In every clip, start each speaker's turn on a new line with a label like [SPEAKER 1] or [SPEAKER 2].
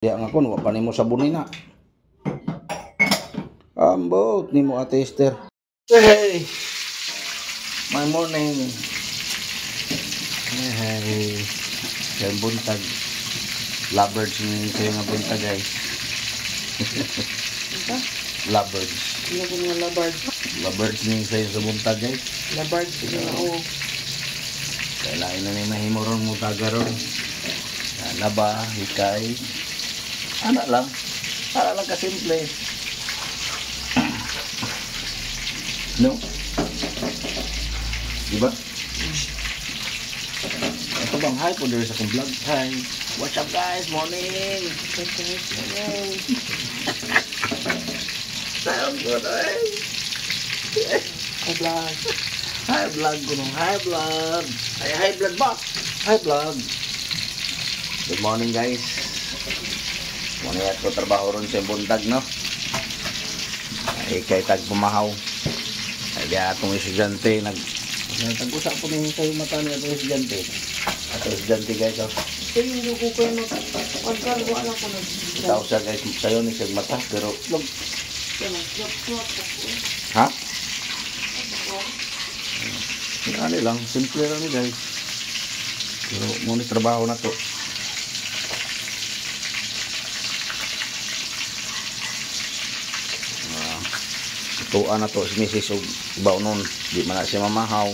[SPEAKER 1] Diya nga kon, wa pa nimo sabunin na. Ambot nimo, Ate Esther. Hey! My morning. Hey. Kaya buntag. Lovebirds ni kayo nga buntag, guys. Lovebirds.
[SPEAKER 2] Ano ko nga labard?
[SPEAKER 1] Lovebirds ni kayo sa buntag, guys.
[SPEAKER 2] Labard sila, oo.
[SPEAKER 1] Kaya lain na ni mahimo ron mo taga ron. Laba, hikay. Ana lang. Ana lang kasimple. No? Diba? Ito bang hi po diri sa akong vlog? Hi. What's up, guys? Morning! Sound good, eh?
[SPEAKER 2] Hi, vlog.
[SPEAKER 1] Hi vlog ko nung hi vlog. Hi, hi vlog ba? Hi vlog. Good morning, guys. Muna ko trabaho ron sa buntag, no? Ay kay tag pumahaw. Ay di atong estudyante nag nagtag-usa po ni kayo mata ni atong estudyante. Atong estudyante, guys, oh.
[SPEAKER 2] Ito yung dugo ko yung mag-pagkargo anak ko nag
[SPEAKER 1] Tao siya, guys, sayo ni siya mata pero log. Ha? Ano lang, simple lang ni, guys. Pero muna trabaho na to. Tuan na to si Mrs. og baonon, di man na siya mamahaw.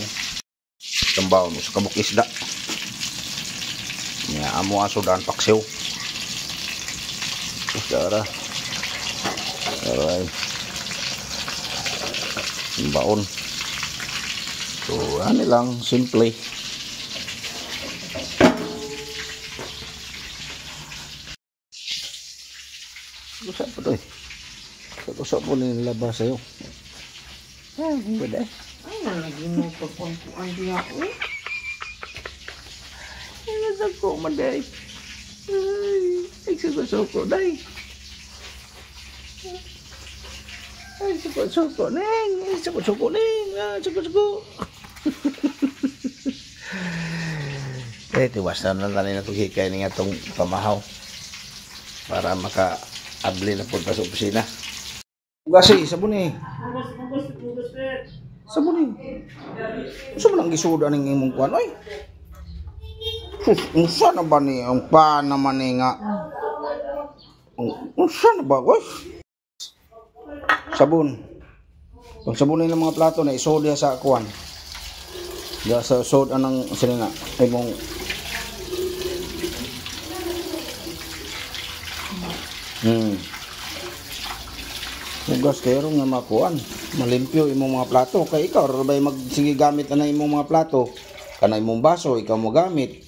[SPEAKER 1] Itong baon sa kabuk isda. Nya amo aso daan paksiw. Isda ra. Alright. Baon. So, ano lang, simple. Usa pa to eh. Usa po ni labas sa'yo. Ay, pwede.
[SPEAKER 2] Ay, nalagi mo pagkuhan diya ko.
[SPEAKER 1] Ay, masako man day. Ay, ay, suko-suko day. Ay, suko-suko neng. Ay, suko-suko neng. Ay, suko-suko. Eh, tiwas na lang na itong hikay nga itong pamahaw. Para maka-abli na po pa sa opisina. Gasi, sabon eh. Sabon eh. Unsa man ang gisuda ning imong kuan oy? Sus, unsa na ba ni ang pa naman ni nga? Unsa na ba, oy? Sabon. Pag sabunin ng mga plato na isod diha sa kuan. Diha sa sod anang sila na imong. Hugas kayo ron nga makuan. Malimpyo imong mga plato. Kay ikaw, ro ba'y magsige gamit na imong mga plato? Kana imong baso, ikaw mo gamit.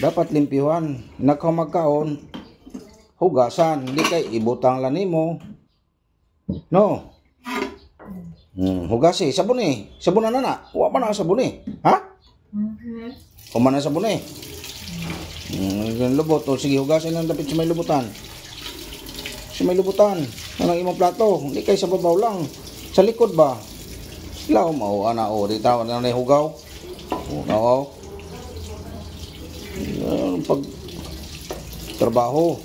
[SPEAKER 1] Dapat limpyuhan. Nakaw magkaon, hugasan. Hindi kay ibutang lang nimo. No? Hugasi. Sabon eh. Sabon na na. Wa pa na sabon eh. Ha? Human na sabon eh. Lubot. O sige, hugasin lang dapat sa may lubutan. Sa may lubutan. Anong imong plato? Hindi kay sa babaw lang. Sa likod ba? Sila mao ana o di taw na nay hugaw. Oo. Pag trabaho.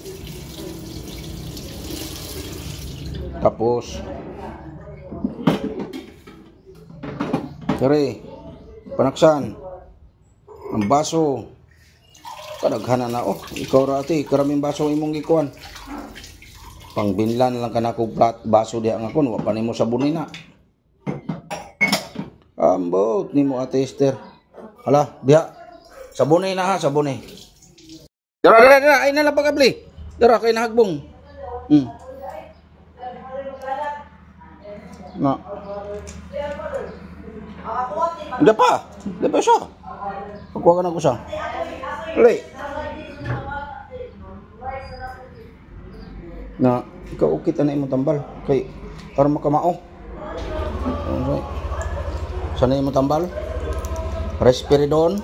[SPEAKER 1] Tapos kare panaksan ang baso. Kadaghanan na oh. Ikaw ra ate, karaming baso imong gikuan. Pangbinlan lang ka na kog plat baso diha nga kon, wa pa nimo sabunin na. Ambot nimo, Ate Esther. Hala, diha. Sabunin na ha, sabunin. Dara dara dara, ay nala pagabli. Dara kay nahagbong. Na. Hindi pa. Hindi pa siya. Pagkuha ka na ko siya. Dali. Na, ikaw ukit na imong tambal. Kay, para makamao. Okay. Sana imong tambal? Risperidone.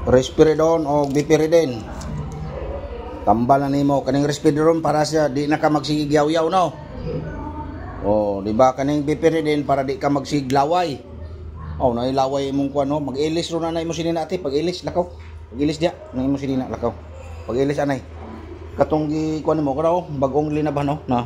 [SPEAKER 1] Risperidone o bipiridine. Tambal na nimo kaning risperidone para siya di na ka magsigigyaw-yaw, no. Oh, di ba kaning bipiridine para di ka magsiglaway. Oh, nailaway imong kuan, no. Mag-ilis ro na na imong sinina ate, pag-ilis lakaw. Pag-ilis diya, na imong sinina lakaw. Pag-ilis anay. Katong gi kuan mo karaw, bagong linabhan, no? Na.